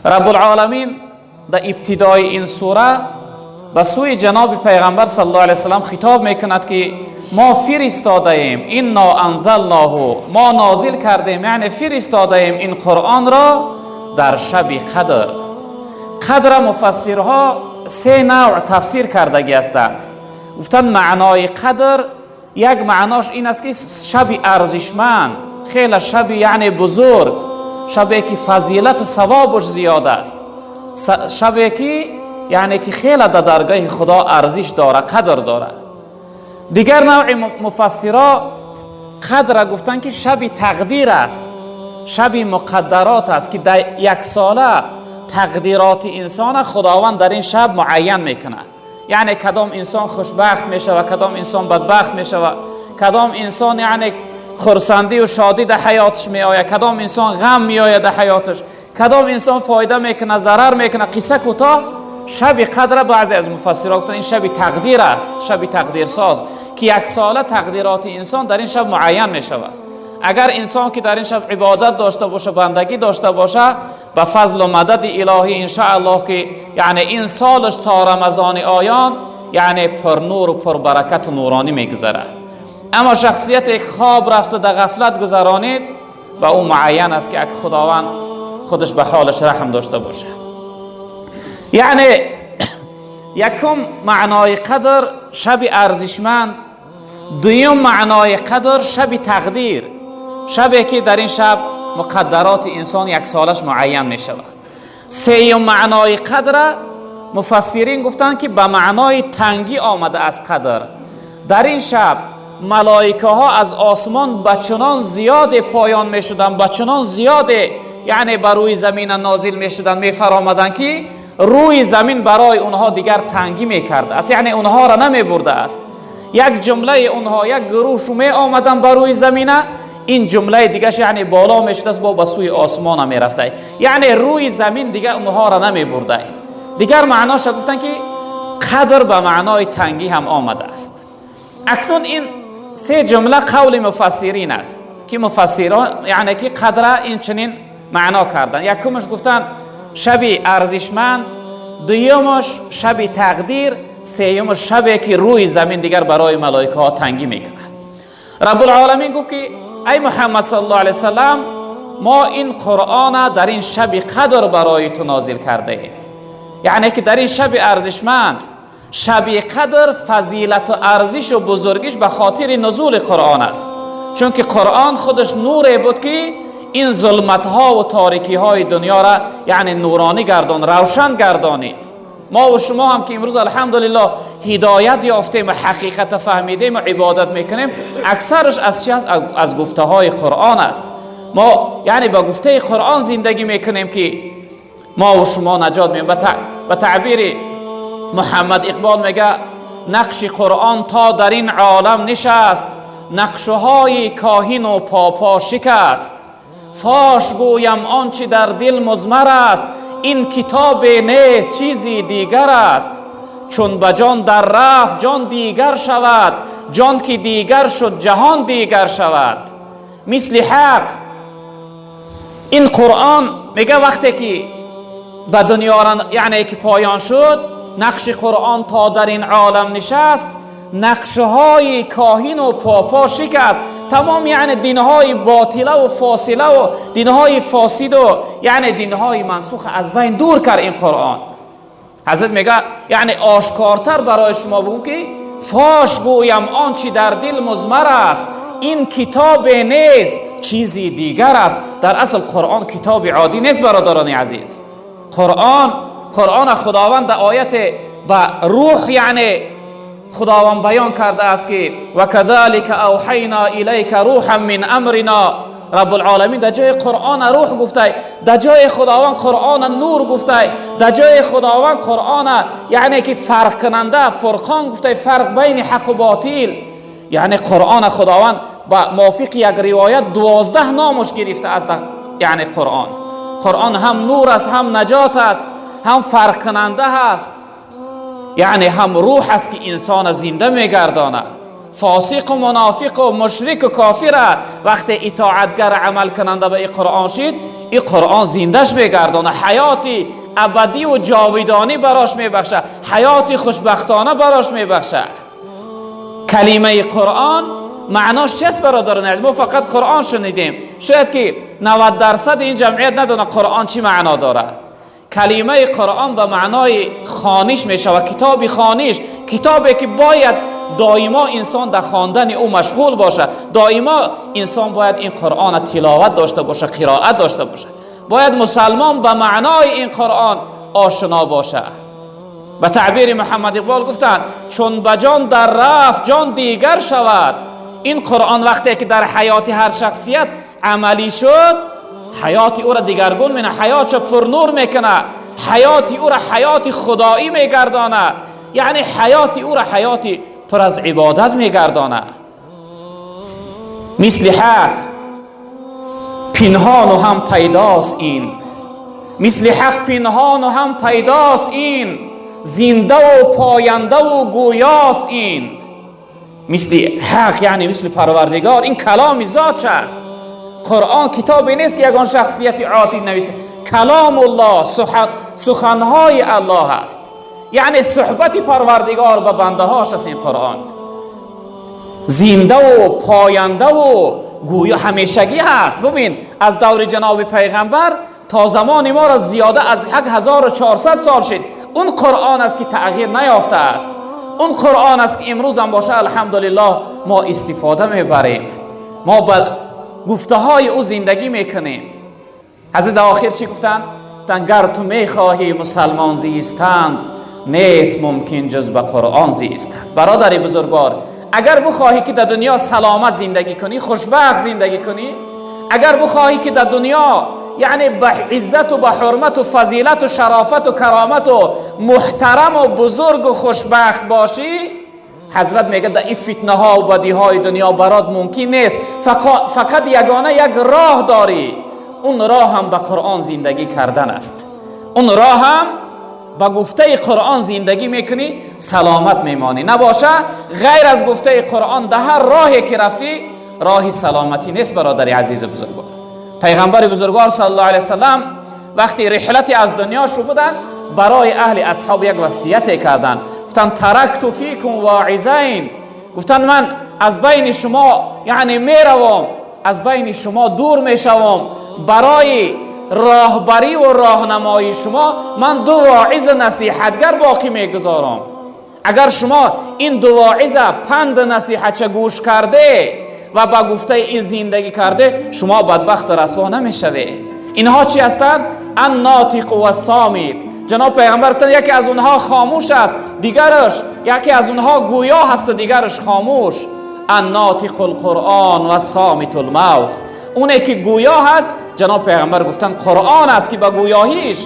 رب العالمین در ابتدای این سوره به سوی جناب پیغمبر صلی الله علیه وسلم خطاب میکند که ما فرستاده ایم، انا انزلناه، ما نازل کردیم، یعنی فرستاده ایم این قرآن را در شب قدر. قدر مفسرها سه نوع تفسیر کردگی هستند. گفتن معنای قدر یک معناش این است که شب ارزشمند، خیلی شب یعنی بزرگ، شبی که فضیلت و ثوابش زیاد است، شبی که یعنی که خیلی در درگاه خدا ارزش داره، قدر داره. دیگر نوع مفسرها قدر گفتن که شب تقدیر است، شب مقدرات است که در یک ساله تقدیرات انسان خداوند در این شب معین میکنه. یعنی کدام انسان خوشبخت میشه و کدام انسان بدبخت میشه و کدام انسان یعنی خرسندی و شادی در حیاتش میآید، کدام انسان غم میآید در حیاتش، کدام انسان فایده میکنه، ضرر میکنه. قصه کوتاه، شب قدر بعضی از مفسرها گفتن این شب تقدیر است، شب تقدیر ساز که یک ساله تقدیرات انسان در این شب معین میشود. اگر انسان که در این شب عبادت داشته باشه، بندگی داشته باشه، به فضل و مدد الهی ان الله که یعنی این سالش تا رمضان آیان یعنی پر نور و پر برکت و نورانی میگذره. اما شخصیت خواب رفته در غفلت گذرانید و او معین است که اگه خداوند خودش به حالش رحم داشته باشه. یعنی یکم معنای قدر شب ارزشمند، دویم معنای قدر شب تقدیر، شبی که در این شب مقدرات انسان یک سالش معین می شود. سیم معنای قدر مفسرین گفتند که به معنای تنگی آمده از قدر. در این شب ملائکه ها از آسمان به چنان زیاد پایان می شدن، به چنان زیاد یعنی بر روی زمین نازل می شدن، می فرامدن که روی زمین برای اونها دیگر تنگی می کرده است، یعنی اونها را نمی برده است. یک جمله اونها، یک گروه می آمدن بر روی زمینه، این جمله دیگهش یعنی بالا میشد است، با به سوی آسمان می رفته، یعنی روی زمین دیگه اونها را نمی برده. دیگر معناش گفتن که قدر به معنای تنگی هم آمده است. اکنون این سه جمله قول مفسرین است که مفسران یعنی که قدر این چنین معنا کردن. یکمش گفتن شب ارزشمند، دویمش شب تقدیر، سیمش شبی که روی زمین دیگر برای ملائکه ها تنگی میکنه. رب العالمین گفت که ای محمد صلی الله علیه وسلم، ما این قرآن در این شب قدر برای تو نازل کرده ایم. یعنی که در این شب ارزشمند، شب قدر فضیلت و ارزش و بزرگیش به خاطر نزول قرآن است، چون که قرآن خودش نوری بود که این ظلمت ها و تاریکی های دنیا را یعنی نورانی گردان، روشن گردانید. ما و شما هم که امروز الحمدلله هدایت یافتیم و حقیقت فهمیدیم و عبادت میکنیم، اکثرش از چی است؟ از گفته های قرآن است. ما یعنی با گفته قرآن زندگی میکنیم که ما و شما نجات میم. به تعبیر محمد اقبال میگه نقش قرآن تا در این عالم نشست، نقشهای کاهن و پاپا شکست. فاش گویم آنچه در دل مضمر است، این کتاب نیست چیزی دیگر است. چون به جان در رفت جان دیگر شود، جان که دیگر شد جهان دیگر شود. مثل حق این قرآن میگه وقتی که به دنیا یعنی که پایان شد، نقش قرآن تا در این عالم نشست، نقشه های کاهن و پاپا شکست. تمام یعنی دینهای باطله و فاصله و دینهای فاسد و یعنی دینهای منسوخ از بین دور کرد این قرآن. حضرت میگه یعنی آشکارتر برای شما بگم که فاش گویم آنچه در دل مضمر است، این کتاب نیست چیزی دیگر است. در اصل قرآن کتاب عادی نیست برادران عزیز. قرآن خداوند در آیت به روح یعنی خداوند بیان کرده است که و کذالک اوحینا الیک روحا من امرنا. رب العالمین در جای قرآن روح گفته، در جای خداوند قرآن نور گفته، در جای خداوند قرآن یعنی که فرق کننده فرقان گفته، فرق بین حق و باطل. یعنی قرآن خداوند با موافق یک روایت 12 نامش گرفته است. یعنی قرآن هم نور است، هم نجات است، هم فرق کننده است، یعنی هم روح است که انسان زنده میگردانه. фосиқ ва мунофиқ ва мушрик ва кофир вақте итоатгар амал кунанда ба ин Қуръон шид, ин Қуръон зиндаш мегардонад, ҳаёти абадӣ ва ҷовидонӣ барош мебахшад, ҳаёти хушбахтона барош мебахшад. Калимаи Қуръон маънош чист, бародарони азиз? Мо фақат Қуръон шунидем, шояд ки 90% ин ҷамъият надонад Қуръон чӣ маъно дорад. Калимаи Қуръон ба маънои хониш мешавад, китоби хониш, китобе ки бояд доимо инсон дар хондани ӯ машғул бошад, доимо инсон бояд ин Қуръонро тиловат дошта бошад, қироат дошта бошад, бояд мусалмон ба маънои ин Қуръон ошно бошад. Ба таъбири Муҳаммад Иқбол гуфтанд: чун ба ҷон дар рафт, ҷон дигар шавад. Ин Қуръон вақте ки дар ҳаёти ҳар шахсият амалӣ шуд, ҳаёти ӯро дигаргун мекунад, ҳаётшо пурнур мекунад, ҳаёти ӯро ҳаёти худоӣ мегардонад, яъне ҳаёти ӯро ҳаёти пур аз ибодат мегардонад. Мисли ҳақ пинҳону ҳам пайдост ин, мисли ҳақ пинҳону ҳам пайдост ин, зиндаву пояндаву гӯёст ин. Мисли ҳақ, яъне мисли Парвардигор, ин каломи зотш аст. Қуръон китобе нест, ки ягон шахсияти оддӣ нависа. Каломуллоҳ, суханҳои Аллоҳ аст, яъне суҳбати Парвардигор ба бандаҳош аст. Ин Қуръон зиндаву пояндаву гӯё ҳамешагӣ ҳаст. Бубин, аз даври ҷаноби пайғамбар то замони моро зиёда аз 1400 сол шид. Он Қуръон аст, ки тағйир наёфтааст. Он Қуръон аст, ки имрӯзам боша, алҳамдулиллоҳ, мо истифода мебарем, мо ба гуфтаҳои ӯ зиндагӣ мекунем. Ҳазрат дар охир чӣ гуфтанд? Гуфтанд: гар ту мехоҳӣ мусалмон зистанд, нест мумкин ҷуз ба Қуръон зистанд. Бародари бузургвор, агар бихоҳӣ, ки дар дунё саломат зиндагӣ кунӣ, хушбахт зиндагӣ кунӣ, агар бихоҳӣ, ки дар дунё яъне ба иззату ба ҳурмату фазилату шарофату каромату муҳтараму бузургу хушбахт бошӣ, ҳазрат мегӯяд, дар ин фитнаҳо ва бадиҳои дунё барот мумкин нест, фақат ягона як роҳ дорӣ. Он роҳ ҳам ба Қуръон зиндагӣ кардан аст. Он роҳ ҳам ба гуфтаи Қуръон зиндагӣ мекунӣ, саломат мемонӣ. Набоша, ғайр аз гуфтаи Қуръон дар ҳар роҳе ки рафтӣ, роҳи саломатӣ нест. Бародари азизу бузургвор, пайғамбари бузургвор саллаллоҳу алайҳи васаллам вақти риҳлати аз дунё шу буданд, барои аҳли асҳоб як васияте карданд. Гуфтанд: таракту фикум воизайн. Гуфтанд: ман аз байни шумо яъне меравам, аз байни шумо дур мешавам, барои роҳбарӣ ва роҳнамоии шумо ман ду воиза насиҳатгар боқӣ мегузорам. Агар шумо ин ду воиза панд насиҳатча гӯш карде ва ба гуфтаи ин зиндагӣ карде, шумо бадбахту расво намешавед. Инҳо чӣ ҳастанд? Аннотиқу вассомит. Ҷаноб пайғамбар, яке аз онҳо хомӯш аст, дигараш, яке аз онҳо гӯё ҳасту дигараш хомӯш. Аннотиқу лқуръон ва сомиту лмавт. Оне ки гӯё ҳаст, ҷаноб пайғамбар гуфтанд, Қуръон аст, ки ба гӯёҳиш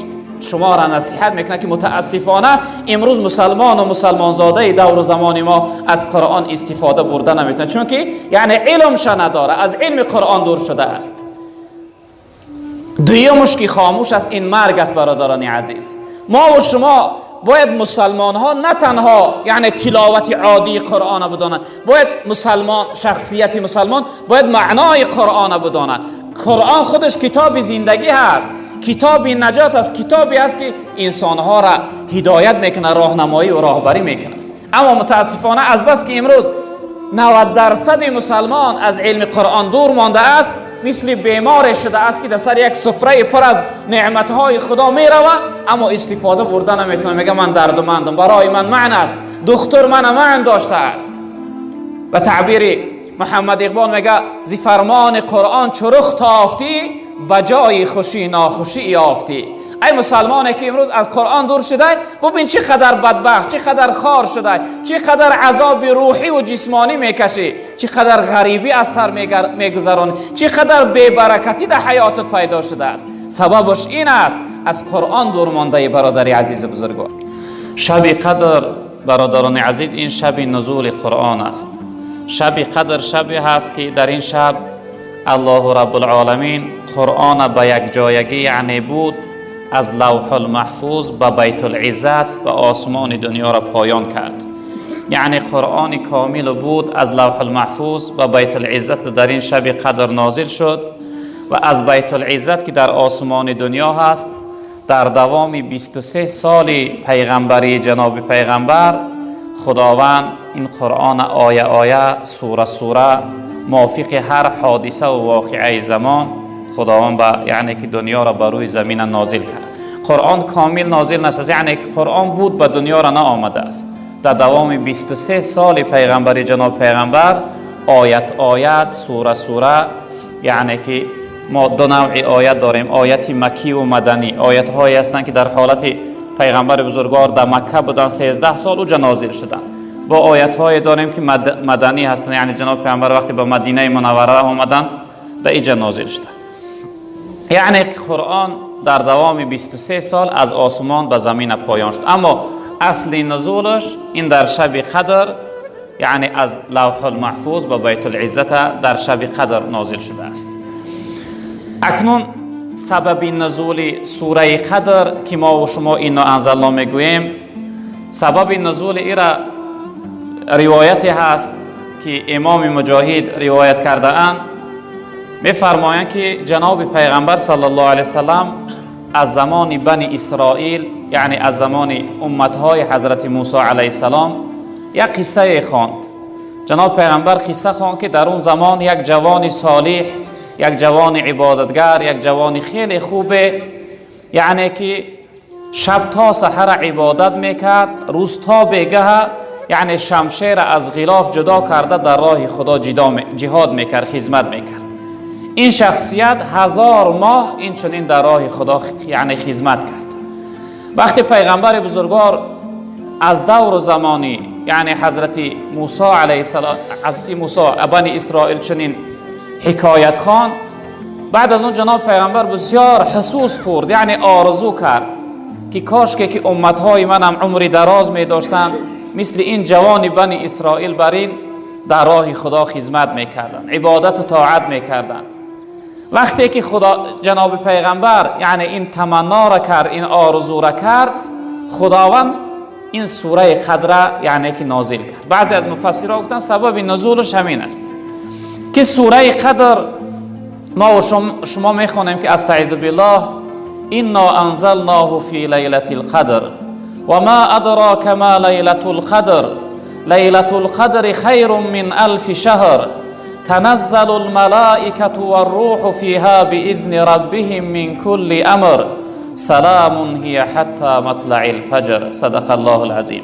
шуморо насиҳат мекунад, ки мутаассифона имрӯз мусалмону мусалмонзодаи давру замони мо аз Қуръон истифода бурда наметавонад, чунки яъне илмша надора, аз илми Қуръон дур шудааст. Дуюмуш, ки хомӯш аст, ин марг аст. Бародарони азиз, мо ва шумо бояд мусалмонҳо на танҳо яъне тиловати оддии Қуръона бидонанд, бояд мусалмон, шахсияти мусалмон бояд маънои Қуръона бидонад. Қуръон худаш китоби зиндагӣ ҳаст, китоби наҷот аст, китобе аст, ки инсонҳоро ҳидоят мекунад, роҳнамоӣ ва роҳбарӣ мекунад. Аммо мутаассифона, аз бас ки имрӯз 90% мусалмон аз илми Қуръон дур мондааст, мисли беморе шудааст, ки дар сари як суфраи пур аз неъматҳои Худо мерава, аммо истифода бурда наметавонад. Мега: ман дардумандам, барои ман маън аст, духтур мана маън доштааст. Ба таъбири Муҳаммад Иқбол мега: зи фармони Қуръон чу рух тофтӣ, ба ҷои хушӣ нохушӣ ёфтӣ. Ай мусалмоне, ки имрӯз аз Қуръон дур шудай, бубин, чӣ қадар бадбахт, чӣ қадар хор шудай, чӣ қадар азоби рӯҳӣ ва ҷисмонӣ мекашӣ, чӣ қадар ғарибӣ аз сар мегузаронӣ, чӣ қадар бебаракатӣ дар ҳаётат пайдо шудааст. Сабабаш ин аст: аз Қуръон дур мондаи. Бародари азизу бузургвор, шаби қадр, бародарони азиз, ин шаби нузули Қуръон аст. Шаби қадр шабе ҳаст, ки дар ин шаб Аллоҳу Раббулоламин Қуръона ба якҷоягӣ, яъне буд, аз Лавҳулмаҳфуз ба Байтулиззат, ба осмони дунёро поён кард. یعنی قرآن کامل بود از لوح المحفوظ و بیت العزت در این شب قدر نازل شد و از بیت العزت که در آسمان دنیا هست در دوام 23 سال پیغمبری جناب پیغمبر خداوند این قرآن آیه آیه، سوره سوره، موافق هر حادثه و واقعه زمان خداوند با یعنی که دنیا را بر روی زمین نازل کرد. قرآن کامل نازل نشد، یعنی قرآن بود به دنیا را نه آمده است. در دوام 23 سال پیغمبری جناب پیغمبر آیت آیت، سوره سوره، یعنی که ما دو نوع آیت داریم، آیت مکی و مدنی. آیت هایی هستند که در حالت پیغمبر بزرگوار در مکه بودن 13 سال اوجا نازل شدند. با آیت های داریم که مدنی هستند، یعنی جناب پیغمبر وقتی به مدینه منوره آمدن در اینجا نازل شدند. یعنی قرآن در دوام 23 سال از آسمان به زمین پایان شد، اما اصل نزولش این در شب قدر، یعنی از لوح المحفوظ به بیت العزت در شب قدر نازل شده است. اکنون سبب نزول سوره قدر که ما و شما اینا انزلنا میگوییم، سبب نزول ایرا روایتی هست که امام مجاهد روایت کرده اند. میفرمایند که جناب پیغمبر صلی الله علیه وسلم از زمان بنی اسرائیل، یعنی از زمان امتهای حضرت موسی علیه السلام، یک قصه خواند. جناب پیغمبر قصه خواند که در اون زمان یک جوان صالح، یک جوان عبادتگر، یک جوان خیلی خوبه، یعنی که شب تا سحر عبادت میکرد، روز تا بیگه، یعنی شمشیر از غلاف جدا کرده در راه خدا جهاد میکرد، خدمت میکرد. این شخصیت 1000 ماه این چنین در راه خدا یعنی خدمت کرد. وقتی پیغمبر بزرگوار از دور زمانی یعنی حضرت موسی علیه السلام، حضرت موسی بنی اسرائیل چنین حکایت خواند، بعد از اون جناب پیغمبر بسیار حسوس خورد، یعنی آرزو کرد که کاش که امتهای من هم عمری دراز می داشتند مثل این جوان بنی اسرائیل بر این در راه خدا خدمت میکردند، عبادت و طاعت میکردند. وقتی که خدا جناب پیغمبر یعنی این تمنا را کرد، این آرزو را کرد، خداوند این سوره قدر یعنی که نازل کرد. بعضی از مفسرها گفتن سبب نزولش همین است که سوره قدر ما و شما میخوانیم که استعیذ بالله انا انزلناه فی لیلة القدر و ما ادراک ما لیلة القدر لیلة القدر خیر من الف شهر تنزل الملائكة والروح فيها بإذن ربهم من كل أمر سلام هي حتى مطلع الفجر. صدق الله العظیم.